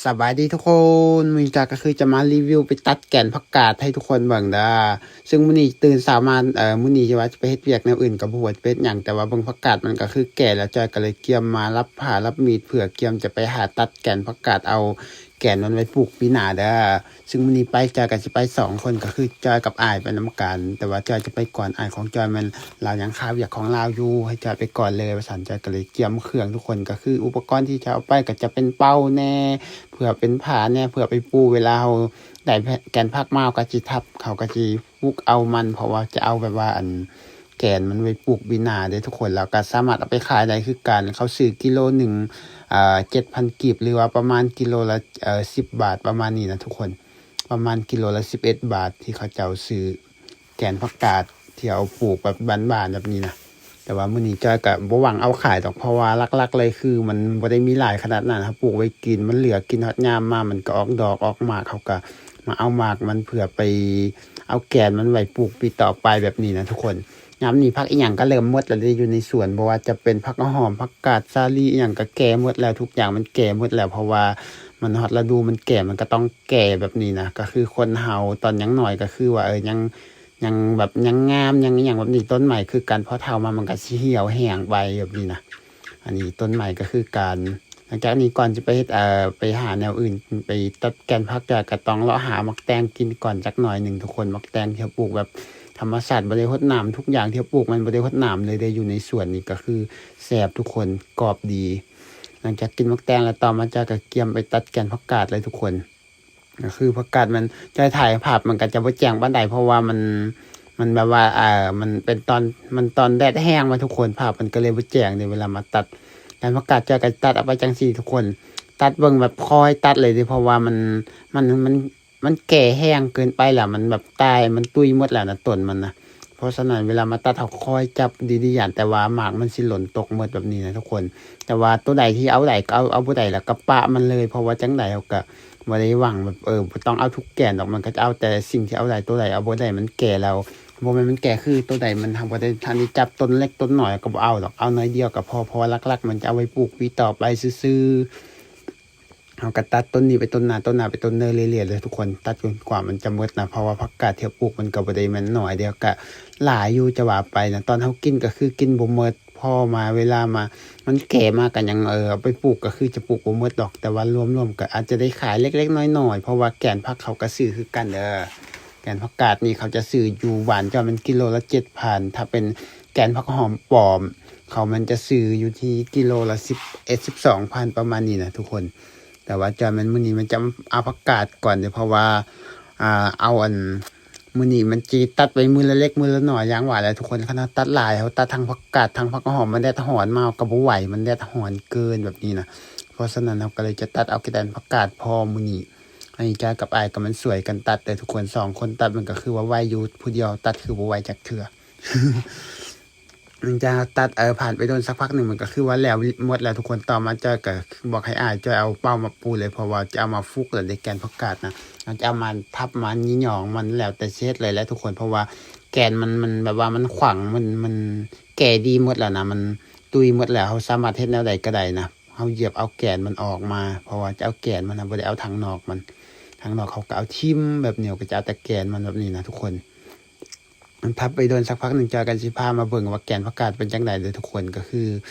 ສະບາຍດີທຸກຄົນ, ມື້ນີ້ຈອຍກໍຄືຈະມາຣີວິວໄປຕັດແກ່ນຜັກກາດໃຫ້ທຸກຄົນເບິ່ງເດີ. ເຊິ່ງມື້ນີ້ຕື່ນເຊົ້າມາ ເອີ ມື້ນີ້ຈະວ່າຈະໄປເຮັດວຽກແນວອື່ນກໍບໍ່ຮູ້ວ່າຈະໄປເຮັດຫຍັງ, ແຕ່ວ່າເບິ່ງຜັກກາດມັນກໍຄືແກ່ແລ້ວ, ຈອຍກໍເລີຍກຽມມາລັບຜ້າລັບມີດ ເພື່ອກຽມຈະໄປຫາຕັດແກ່ນຜັກກາດ ເອົາແກ່ນມັນໄວ້ປູກປີໜ້າເດີ. ເຊິ່ງມື້ນີ້ໄປ ຈອຍກໍຊິໄປສອງຄົນ ກໍຄືຈອຍກັບອ້າຍໄປນຳກັນ, ແຕ່ວ່າຈອຍຈະໄປກ່ອນ. ອ້າຍຂອງຈອຍແມ່ນລາວຍັງຄາວຽກຂອງລາວຢູ່ ໃຫ້ຈອຍໄປກ່ອນເລີຍວ່າຊັ້ນ. ຈອຍກໍເລີຍກຽມເຄື່ອງທຸກຄົນ, ກໍຄືອຸປະກອນທີ່ຈະເອົາໄປກໍຈະເປັນເປົາແດ່ ເພື່ອເປັນຜ້າແດ່ ເພື່ອໄປປູ ເວລາເຮົາໄດ້ແກ່ນຜັກມາ ເຮົາກໍຊິທັບ ເຮົາກໍຊິປຸກເອົາມັນ ເພາະວ່າຈະເອົາແບບວ່າ ອັນ ແກ່ນມັນໄວ້ປູກປີໜ້າເດ້ທຸກຄົນ. ແລ້ວກໍສາມາດເອົາໄປຂາຍໄດ້ຄືກັນ. ເຂົາຊື້ກິໂລໜຶ່ງ ເອີ ເຈັດພັນກີບ ຫຼືວ່າປະມານກິໂລລະ ເອີ ສິບບາດ ປະມານນີ້ນະທຸກຄົນ, ປະມານກິໂລລະສິບເອັດບາດ ທີ່ເຂົາເຈົ້າຊື້ແກ່ນຜັກກາດທີ່ເອົາປູກແບບບ້ານໆແບບນີ້ນະ. ແຕ່ວ່າມື້ນີ້ຈອຍກໍບໍ່ຫວັງເອົາຂາຍດອກ ເພາະວ່າຫຼັກໆເລີຍຄືມັນບໍ່ໄດ້ມີຫຼາຍຂະໜາດນັ້ນ, ເຮົາປູກໄວ້ກິນ ມັນເຫຼືອກິນຮອດຍາມມາ ມັນກໍອອກດອກອອກໝາກ ເຮົາກໍມາເອົາໝາກມັນເພື່ອໄປເອົາແກ່ນມັນໄວ້ປູກປີຕໍ່ໄປແບບນີ້ນະທຸກຄົນ. ຍາມນີ້ຜັກອີ່ຫຍັງກໍເລີ່ມໝົດແລ້ວເດ້ຢູ່ໃນສວນ, ບໍ່ວ່າຈະເປັນຜັກຫອມ ຜັກກາດ ສາລີ ອີ່ຫຍັງກໍແກ່ໝົດແລ້ວ, ທຸກຢ່າງມັນແກ່ໝົດແລ້ວ ເພາະວ່າມັນຮອດລະດູມັນແກ່ ມັນກໍຕ້ອງແກ່ແບບນີ້ນະ. ກໍຄືຄົນເຮົາຕອນຍັງນ້ອຍກໍຄືວ່າ ເອີ ຍັງ ຍັງແບບຍັງງາມ ຍັງອີ່ຫຍັງແບບນີ້. ຕົ້ນໄມ້ຄືກັນ ພໍເຖົ້າມາມັນກໍຊິຫ່ຽວແຫ້ງໄປແບບນີ້ນະ. ອັນນີ້ຕົ້ນໄມ້ກໍຄືກັນ. ຫຼັງຈາກນີ້ກ່ອນຈະໄປເຮັດ ເອີ ໄປຫາແນວອື່ນ ໄປຕັດແກ່ນຜັກ ຈອຍກໍຕ້ອງເລາະຫາໝາກແຕງກິນກ່ອນຈັກໜ້ອຍໜຶ່ງທຸກຄົນ. ໝາກແຕງທີ່ເຮົາປູກແບບທຳມະຊາດ ບໍ່ໄດ້ຫົດນ້ຳ, ທຸກຢ່າງທີ່ເຮົາປູກມັນບໍ່ໄດ້ຫົດນ້ຳເລີຍເດ້. ຢູ່ໃນສວນນີ້ກໍຄືແຊບທຸກຄົນ ກອບດີ. ຫຼັງຈາກກິນໝາກແຕງແລ້ວ ຕໍ່ມາຈອຍກໍກຽມໄປຕັດແກ່ນຜັກກາດເລີຍທຸກຄົນ. ກໍຄືຜັກກາດມັນ ຈອຍຖ່າຍພາບມັນກໍຈະບໍ່ແຈ້ງປານໃດ ເພາະວ່າມັນ ມັນແບບວ່າ ເອີ ມັນເປັນຕອນ ມັນຕອນແດດແຮງມາທຸກຄົນ, ພາບມັນກໍເລີຍບໍ່ແຈ້ງເດ້ເວລາມາຕັດ. ແຕ່ຜັກກາດຈອຍກໍຕັດເອົາໄປຈັ່ງຊີ້ທຸກຄົນ, ຕັດເບິ່ງແບບຄ່ອຍຕັດເລີຍເດ້ ເພາະວ່າມັນ ມັນ ມັນ ມັນແກ່ແຮງເກີນໄປແລ້ວ, ມັນແບບຕາຍ ມັນຕຸຍໝົດແລ້ວນະຕົ້ນມັນນະ. ເພາະສະນັ້ນເວລາມາຕັດ ເຮົາຄ່ອຍຈັບດີໆ ຢ້ານແຕ່ວ່າໝາກມັນຊິຫຼົ່ນຕົກໝົດແບບນີ້ນະທຸກຄົນ. ແຕ່ວ່າໂຕໃດທີ່ເອົາໄດ້ກໍເອົາ, ເອົາບໍ່ໄດ້ແລ້ວກໍປະມັນເລີຍ, ເພາະວ່າຈັ່ງໃດເຮົາກໍບໍ່ໄດ້ຫວັງແບບ ເອີ ບໍ່ຕ້ອງເອົາທຸກແກ່ນດອກ, ມັນກໍຈະເອົາແຕ່ສິ່ງທີ່ເອົາໄດ້. ໂຕໃດເອົາບໍ່ໄດ້ ມັນແກ່ແລ້ວ, ບໍ່ແມ່ນມັນແກ່ ຄືໂຕໃດມັນ ເຮົາບໍ່ໄດ້ທັນໄດ້ຈັບຕົ້ນເລັກຕົ້ນນ້ອຍ ກໍບໍ່ເອົາດອກ, ເອົາໜ້ອຍດຽວກໍພໍ, ເພາະວ່າຫຼັກໆມັນຈະເອົາໄວ້ປູກປີຕໍ່ໄປຊື່ໆ. ເຮົາກໍຕັດຕົ້ນນີ້ໄປຕົ້ນໜ້າ ຕົ້ນໜ້າໄປຕົ້ນເນີເລື້ອຍໆເລີຍທຸກຄົນ, ຕັດຈົນກວ່າມັນຈະໝົດນະ, ເພາະວ່າຜັກກາດທີ່ເຮົາປູກມັນກໍບໍ່ໄດ້ແມ່ນໜ້ອຍເດ້, ກໍຫຼາຍຢູ່ຈະວ່າໄປນະ. ຕອນເຮົາກິນກໍຄືກິນບໍ່ໝົດ, ພໍມາເວລາມາ ມັນແກ່ມາກໍຍັງ ເອີ ເອົາໄປປູກ ກໍຄືຈະປູກບໍ່ໝົດດອກ, ແຕ່ວ່າລວມໆກໍອາດຈະໄດ້ຂາຍເລັກໆນ້ອຍໆ, ເພາະວ່າແກ່ນຜັກເຂົາກໍຊື້ຄືກັນເດີ. ແກ່ນຜັກກາດນີ້ເຂົາຈະຊື້ຢູ່ບ້ານເຈົ້າແມ່ນກິໂລລະເຈັດພັນ, ຖ້າເປັນແກ່ນຜັກຫອມປອມ ເຂົາແມ່ນຈະຊື້ຢູ່ທີ່ກິໂລລະສິບເອັດ ສິບສອງພັນ ປະມານນີ້ນະທຸກຄົນ. ແຕ່ວ່າຈອຍແມ່ນມື້ນີ້ມັນຈະເອົາຜັກກາດກ່ອນເດ້, ເພາະວ່າ ອ່າ ເອົາອັນ ມື້ນີ້ມັນຈະຕັດໄປມື້ລະເລັກມື້ລະໜ້ອຍ ຢ່າງວ່າແຫຼະທຸກຄົນ. ຄັນເຮົາຕັດຫຼາຍ ເຮົາຕັດທັງຜັກກາດທັງຜັກຫອມ ມັນແດດຮ້ອນມາ ເຮົາກໍບໍ່ໄຫວ, ມັນແດດຮ້ອນເກີນແບບນີ້ນະ. ເພາະສະນັ້ນເຮົາກໍເລີຍຈະຕັດເອົາແຕ່ອັນຜັກກາດພໍມື້ນີ້. ອັນນີ້ຈອຍກັບອ້າຍກໍແມ່ນຊ່ວຍກັນຕັດເດີທຸກຄົນ, ສອງຄົນຕັດມັນກໍຄືວ່າໄວຢູ່, ຜູ້ດຽວຕັດຄືບໍ່ໄວຈັກເທື່ອ. ຫຼັງຈາກຕັດ ເອີ ຜ່ານໄປໂດນສັກພັກໜຶ່ງ ມັນກໍຄືວ່າແລ້ວໝົດແລ້ວທຸກຄົນ. ຕໍ່ມາຈອຍກໍບອກໃຫ້ອ້າຍຈອຍເອົາເປົາມາປູເລີຍ, ເພາະວ່າຈະເອົາມາຟຸກແລ້ວເດ້ ແກ່ນຜັກກາດນະ, ເຮົາຈະເອົາມາທັບມາຍີ່ຫຍໍງມັນ ແລ້ວແຕ່ຊິເຮັດເລີຍແຫຼະທຸກຄົນ. ເພາະວ່າແກ່ນມັນ ມັນແບບວ່າມັນຂວາງ ມັນ ມັນແກ່ດີໝົດແລ້ວນະ, ມັນຕຸຍໝົດແລ້ວ, ເຮົາສາມາດເຮັດແນວໃດກໍໄດ້ນະ. ເຮົາຢຽບເອົາແກ່ນມັນອອກມາ ເພາະວ່າຈະເອົາແກ່ນມັນນະ, ບໍ່ໄດ້ເອົາທາງນອກມັນ. ທາງນອກເຮົາກໍເອົາຖິ້ມແບບນີ້, ກໍຈະເອົາແຕ່ແກ່ນມັນແບບນີ້ນະທຸກຄົນ. ມັນທັບໄປໂດນສັກພັກໜຶ່ງ ຈອຍກໍຊິພາມາເບິ່ງວ່າແກ່ນຜັກກາດເປັນຈັ່ງໃດເດີທຸກຄົນ. ກໍຄື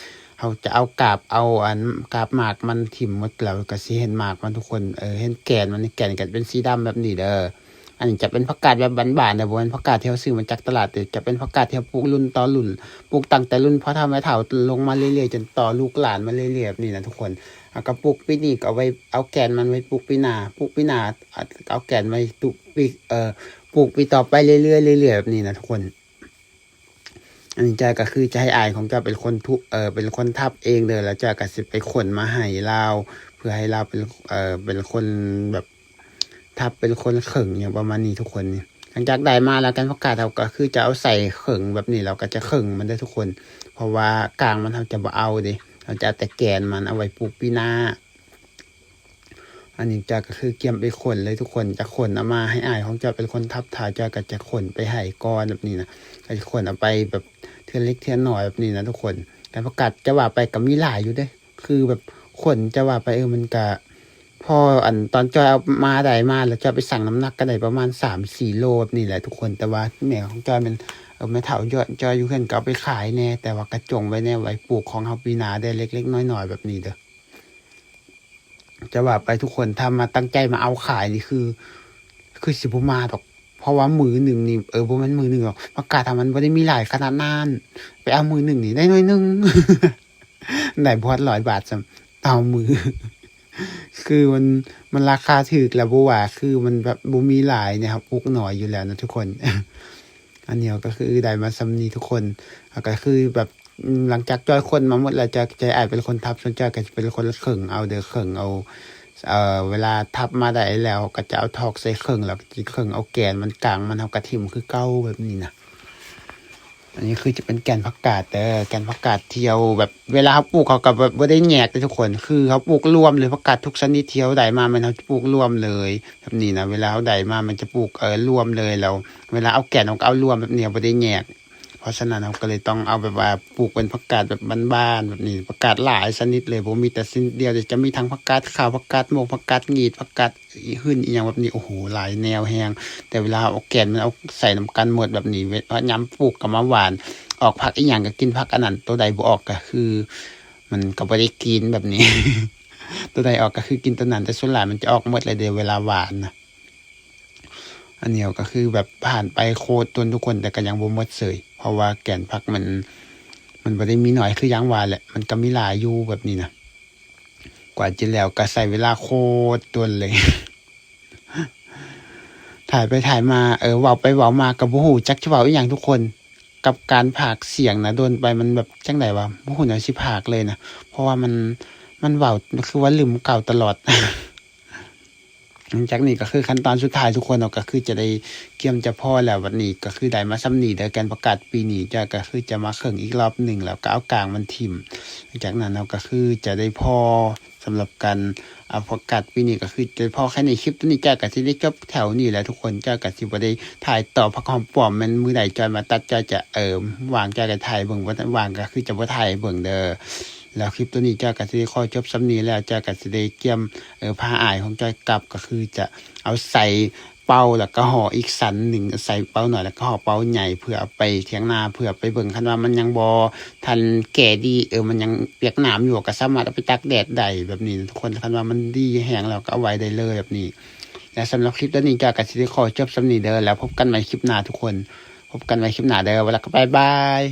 ເຮົາຈະເອົາກາບ ເອົາອັນກາບໝາກມັນຖິ້ມໝົດແລ້ວ ກໍຊິເຫັນໝາກມັນທຸກຄົນ, ເອີ ເຫັນແກ່ນມັນ, ແກ່ນກໍເປັນສີດຳແບບນີ້ເດີ. ອັນນີ້ຈະເປັນຜັກກາດແບບບ້ານໆເດີ, ບໍ່ແມ່ນຜັກກາດທີ່ເຮົາຊື້ມາຈາກຕະຫຼາດເດີ, ຈະເປັນຜັກກາດທີ່ເຮົາປູກລຸ້ນຕໍ່ລຸ້ນ, ປູກຕັ້ງແຕ່ລຸ້ນພໍ່ເຖົ້າແມ່ເຖົ້າລົງມາເລື້ອຍໆ ຈົນຕໍ່ລູກຫຼານມາເລື້ອຍໆ ແບບນີ້ນະທຸກຄົນ. ເຮົາກໍປູກປີນີ້ກໍເອົາໄວ້ ເອົາແກ່ນມັນໄວ້ປູກປີໜ້າ, ປູກປີໜ້າ ເອົາແກ່ນໄວ້ຕຸ ປີ ເອີ ປູກປີຕໍ່ໄປເລື້ອຍໆ ເລື້ອຍໆ ແບບນີ້ນະທຸກຄົນ. ອັນນີ້ຈອຍກໍຄືຈະໃຫ້ອ້າຍຂອງຈອຍເປັນຄົນທຸ ເອີ ເປັນຄົນທັບເອງເດີ, ແລ້ວຈອຍກໍຊິໄປຂົນມາໃຫ້ລາວ ເພື່ອໃຫ້ລາວເປັນ ເອີ ເປັນຄົນແບບ ຖ້າເປັນຄົນເຄິ່ງຫຍັງປະມານນີ້ທຸກຄົນ. ຫຼັງຈາກໄດ້ມາແລ້ວ ແກ່ນຜັກກາດເຮົາກໍຄືຈະເອົາໃສ່ເຄິ່ງແບບນີ້ ແລ້ວກໍຈະເຄິ່ງມັນເດີທຸກຄົນ, ເພາະວ່າກາງມັນເຮົາຈະບໍ່ເອົາເດ້, ເຮົາຈະເອົາແຕ່ແກ່ນມັນເອົາໄວ້ປູກປີໜ້າ. ອັນນີ້ຈອຍກໍຄືກຽມໄປຂົນເລີຍທຸກຄົນ, ຈະຂົນເອົາມາໃຫ້ອ້າຍຂອງຈອຍເປັນຄົນທັບ, ຖ້າຈອຍກໍຈະຂົນໄປໃຫ້ກ່ອນແບບນີ້ນະ, ກໍຈະຂົນເອົາໄປແບບເທື່ອເລັກເທື່ອນ້ອຍແບບນີ້ນະທຸກຄົນ. ແຕ່ຜັກກາດຈະວ່າໄປກໍມີຫຼາຍຢູ່ເດ້, ຄືແບບຂົນຈະວ່າໄປ ເອີ ມັນກະ ພໍອັນຕອນຈ້ອຍເອົາມາໄດ້ມາ ແລ້ວຈ້ອຍໄປຊັ່ງນ້ຳໜັກກໍໄດ້ປະມານສາມສີ່ໂລແບບນີ້ແຫຼະທຸກຄົນ. ແຕ່ວ່າແມ່ຂອງຈ້ອຍແມ່ນ ເອີ ແມ່ເຖົ້າຈ້ອຍຢູ່ເຮືອນກໍເອົາໄປຂາຍແດ່ ແຕ່ວ່າກໍຈົ່ງໄວ້ແດ່ ໄວ້ປູກຂອງເຮົາປີໜ້າແດ່ ເລັກໆນ້ອຍໆແບບນີ້ເດີ. ຈະວ່າໄປທຸກຄົນ ຖ້າມາຕັ້ງໃຈມາເອົາຂາຍນີ້ຄື ຄືຊິບໍ່ມາດອກ ເພາະວ່າມື້ໜຶ່ງນີ້ ເອີ ບໍ່ແມ່ນມື້ໜຶ່ງດອກ ຜັກກາດເຮົາມັນບໍ່ໄດ້ມີຫຼາຍຂະໜາດນັ້ນ ໄປເອົາມື້ໜຶ່ງນີ້ໄດ້ໜ້ອຍໜຶ່ງ ໄດ້ບໍ່ຮອດຮ້ອຍບາດຊ້ຳ ເອົາມື້ ຄືມັນ ມັນລາຄາຖືກແລ້ວບໍ່ວ່າ ຄືມັນແບບບໍ່ມີຫຼາຍເນາະ ເຮົາປູກໜ້ອຍຢູ່ແລ້ວນະທຸກຄົນ. ອັນນີ້ກໍຄືໄດ້ມາສ່ຳນີ້ທຸກຄົນ ແລ້ວກໍຄືແບບ ຫຼັງຈາກຈ້ອຍຂົນມາໝົດແລ້ວ ຈ້ອຍ ຈ້ອຍອາດເປັນຄົນທັບ ສ່ວນຈ້ອຍກໍຈະເປັນຄົນເຄິ່ງເອົາເດີ ເຄິ່ງເອົາ ເອີ ເວລາທັບມາໄດ້ແລ້ວ ກໍຈະເອົາຖອກໃສ່ເຄິ່ງ ແລ້ວກໍຊິເຄິ່ງເອົາແກນມັນ ກາງມັນ ເຮົາກໍຖິ້ມຄືເກົ່າແບບນີ້ນະ. ອັນນີ້ຄືຈະເປັນແກ່ນຜັກກາດເດີ ແກ່ນຜັກກາດທີ່ເຮົາແບບ ເວລາເຮົາປູກ ເຮົາກໍແບບບໍ່ໄດ້ແຍກເດີທຸກຄົນ ຄືເຮົາປູກລວມເລີຍ ຜັກກາດທຸກຊະນິດທີ່ເຮົາໄດ້ມາ ແມ່ນເຮົາຈະປູກລວມເລີຍແບບນີ້ນະ. ເວລາເຮົາໄດ້ມາ ມັນຈະປູກ ເອີ ລວມເລີຍ ແລ້ວເວລາເອົາແກ່ນ ເຮົາກໍເອົາລວມແບບນີ້ ເຮົາບໍ່ໄດ້ແຍກ. ເພາະສະນັ້ນ ເຮົາກໍເລີຍຕ້ອງເອົາແບບວ່າປູກເປັນຜັກກາດແບບບ້ານໆແບບນີ້ ຜັກກາດຫຼາຍຊະນິດເລີຍ ບໍ່ມີແຕ່ຊະນິດດຽວ ຈະມີທັງຜັກກາດຂາວ ຜັກກາດໝົກ ຜັກກາດຫງີດ ຜັກກາດຫຶ່ນ ອີ່ຫຍັງແບບນີ້ ໂອ້ໂຫ ຫຼາຍແນວແຮງ. ແຕ່ເວລາເຮົາເອົາແກ່ນມັນ ເອົາໃສ່ນຳກັນໝົດແບບນີ້ ເວ ຍາມປູກກໍມາຫວ່ານ ອອກຜັກອີ່ຫຍັງກໍກິນຜັກອັນນັ້ນ ໂຕໃດບໍ່ອອກກໍຄື ມັນກໍບໍ່ໄດ້ກິນແບບນີ້ ໂຕໃດອອກກໍຄືກິນໂຕນັ້ນ ແຕ່ສ່ວນຫຼາຍມັນຈະອອກໝົດເລີຍເດ ເວລາຫວ່ານນະ. ອັນນີ້ກໍຄືແບບຜ່ານໄປໂຄດດົນທຸກຄົນ ແຕ່ກໍຍັງບໍ່ໝົດເສີຍ ເພາະວ່າແກ່ນຜັກມັນ ມັນບໍ່ໄດ້ມີໜ້ອຍ ຄືຢ່າງວ່າແຫຼະ ມັນກໍມີຫຼາຍຢູ່ແບບນີ້ນະ. ກວ່າຈະແລ້ວກໍໃຊ້ເວລາໂຄດດົນເລີຍ ຖ່າຍໄປຖ່າຍມາ ເອີ ເວົ້າໄປເວົ້າມາກໍບໍ່ຮູ້ຈັກຈະເວົ້າອີ່ຫຍັງທຸກຄົນ. ກັບການພາກສຽງນະ ດົນໄປມັນແບບຈັ່ງໃດວະ ບໍ່ຮູ້ແນວຊິພາກເລີຍນະ ເພາະວ່າມັນ ມັນເວົ້າຄືວ່າລືມເກົ່າຕະຫຼອດ. ຫຼັງຈາກນີ້ກໍຄືຂັ້ນຕອນສຸດທ້າຍທຸກຄົນເນາະ ກໍຄືຈະໄດ້ກຽມຈະພໍແລ້ວ. ບັດນີ້ກໍຄືໄດ້ມາສ່ຳນີ້ເດີ ແກ່ນຜັກກາດປີນີ້ ຈ້ອຍກໍຄືຈະມາເຄິ່ງອີກລອບໜຶ່ງ ແລ້ວກໍເອົາກາງມັນຖິ້ມ. ຫຼັງຈາກນັ້ນເຮົາກໍຄືຈະໄດ້ພໍ ສຳລັບການ ອາ ໂຟກັສປີນີ້ກໍຄືຈະພໍແຄ່ນີ້. ຄລິບໂຕນີ້ຈ້ອຍກໍຊິໄດ້ຈົບແຖວນີ້ແຫຼະທຸກຄົນ ຈ້ອຍກໍຊິບໍ່ໄດ້ຖ່າຍຕໍ່. ຜັກຫອມປ້ອມແມ່ນມື້ໃດຈ້ອຍມາຕັດ ຈ້ອຍຈະ ເອີ ວ່າງຈ້ອຍກໍຖ່າຍເບິ່ງ ບໍ່ວ່າງກໍຄືຈະບໍ່ຖ່າຍໃຫ້ເບິ່ງເດີ. ແລ້ວຄລິບໂຕນີ້ຈ້ອຍກໍຊິໄດ້ຂໍຈົບສ່ຳນີ້ແລ້ວ ຈ້ອຍກໍຊິໄດ້ກຽມ ເອີ ພາອ້າຍຂອງຈ້ອຍກັບ ກໍຄືຈະເອົາໃສ່ ເປົາ ແລ້ວກໍຫໍ່ອີກຊັ້ນໜຶ່ງ ໃສ່ເປົານ້ອຍ ແລ້ວກໍຫໍ່ເປົາໃຫຍ່ ເພື່ອເອົາໄປຖຽງນາ ເພື່ອໄປເບິ່ງ ຄັນວ່າມັນຍັງບໍ່ທັນແກ່ດີ ເອີ ມັນຍັງປຽກນ້ຳຢູ່ ກໍສາມາດເອົາໄປຕາກແດດໄດ້ແບບນີ້ນະທຸກຄົນ. ຄັນວ່າມັນດີແຮງແລ້ວກໍເອົາໄວ້ໄດ້ເລີຍແບບນີ້. ແລະ ສຳລັບຄລິບຕອນນີ້ ຈ້ອຍກໍຊິໄດ້ຂໍຈົບສ່ຳນີ້ເດີ ແລ້ວພົບກັນໃໝ່ຄລິບໜ້າທຸກຄົນ ພົບກັນໃໝ່ຄລິບໜ້າເດີ ແລ້ວກໍບາຍບາຍ.